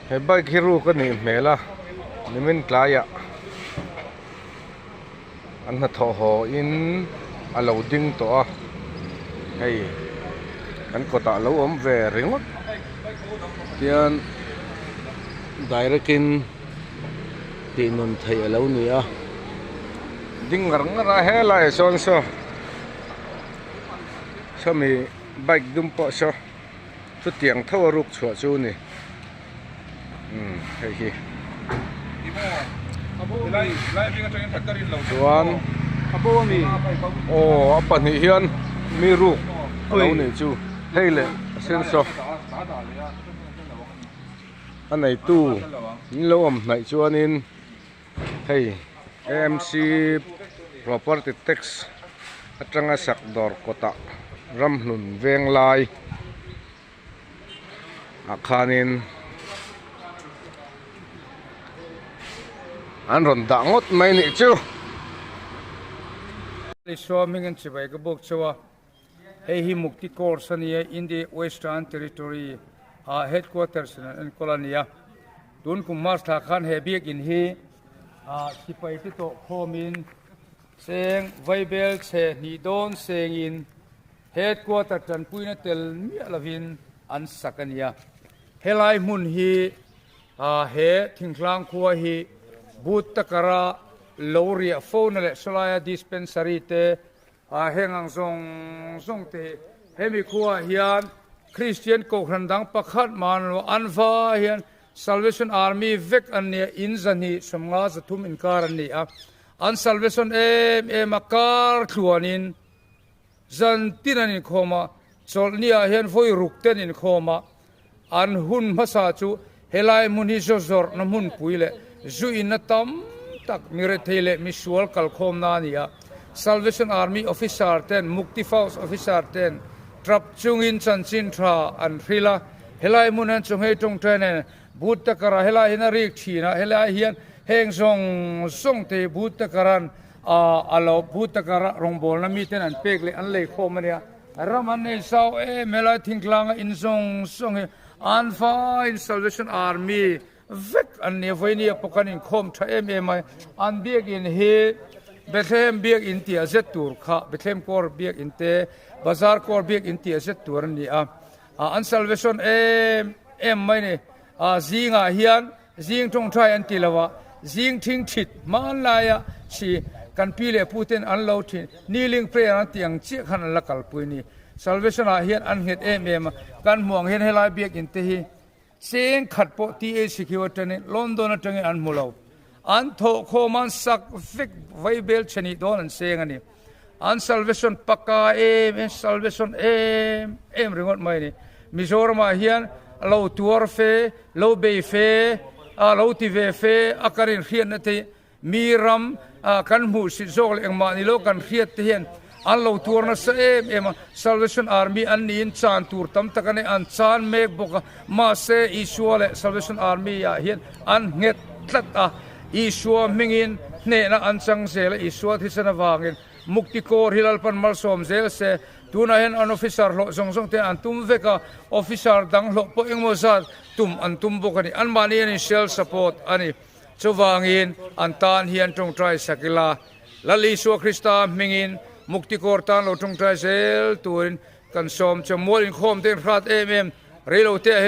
He bike hi ruk a nih hmel a nimin tlaiah an hnathawh haw in a lo ding tawh a hei kan kawtah a lo awm ve ringawt tian direct in tih nun theih a lo ni a ding ngar ngar a helaiah sawn saw sawmi bike dum pawh saw. Chutiang tho a ruk chhuah chu ni. Umm hei hi. Chuan aw a pahnih hian mi ruk a lo nih chu hei leh a senso a neitu in lo awm hnaih chuanin hei AMC property tax atanga sak dawr kawtah ramhlun veng lai ah khanin an rawn dah ngawt mai nih chu. Isua hming an chibai ka bawk chauh a, hei hi Mukti Corps a nia, India Western Territory ah headquarters in an enkawl a nia. Tun kum March thla khan he biakin hi sipai te tawh khawmin Cheng vaibel chhe hnih dawn sengin headquarter tanpuina tel miah lovin an sak a nia. Helai hmun hi he thingtlang khua hi Butakara lo riah fona leh sawlaia dispensary te heng ang zawng zawng te hi hemi khuaah hian Kristian kohhran dang pakhat man lo an va hian Salvation Army vek an nia, in 200 50 300 inkar an ni a. An salvation em em a kar thluanin zan tin an inkhawm a, chawlhni ah hian vawi ruk te an inkhawm a, an hun hmasa chu helai hmun hi zaw zawrhna hmunpui leh zu inna tam tak mi rethei leh misual kalkhawmna a ni a. Salvation Army officer ten, Mukti Fauj officer ten trap chungin chanchin tha an hrilh a, helai hmun hian chawhmeh tawngtai nen But takara helai hian a rik thin a, helai hian heng zawng zawng te hi but takaran a lo but takara rawngbawlna miten an pek leh an lei khawm a nia. Ram an nei zau em helai thingtlanga in zawng zawng hi an vaiin Salvation Army vek an ni a, vawinia pawh kan inkhawm tha em em mai. An biakin hi Bethlehem biakin tih a zet tur kha Bethlehem Corps biakin te Bazar Corps biakin tih a zet tur a ni a. An salvation em em mai ni. Zingah hian zing tawngtai an ti lo a, zing thing thit hmanlaia chi kan pi leh pu ten an lo thin kneeling prayer an tih ang chiah khan an la kalpui ni. Salvation ah hian an nghet em em a, kan hmuh ang hian helai biakin te hi cheng khat pawh THQ atangin London atangin an hmu lo. An thawhkhawm an sak vek vaibel chhenih dawn an seng a ni. An salvation paka em em salvation em em ringawt mai a ni. Mizoramah hian lo tuar fe, lo bei fe, lo ti ve fe a kan inhriatna te hi mi ram kan hmuhsit zawk leh engmah ni lo kan hriat te hian an lo tuar nasa em em a. Salvation Army an niin chan tur tam tak a nei, an chan mek bawk a. Mahse Isua leh Salvation Army ah hian an nghet tlat a. Isua hmingin hnehna an chang zel a, Isua thisen avangin Mukti Kaur hi Lalpan malsawm zel se. Tunah hian an officer hlawh zawng zawng te an tum vek a, officer dang hlawh pawh engemaw zat tum an tum bawk a ni. Anmahni an in self support a ni. Chuvangin an tan hian tawngtai sak ila, Lal Isua Krista hmingin Mukti Kaur tan lo tawngtai zel turin kan sawm che. Mual inkhawm te in hrat em em, reilote ah hian.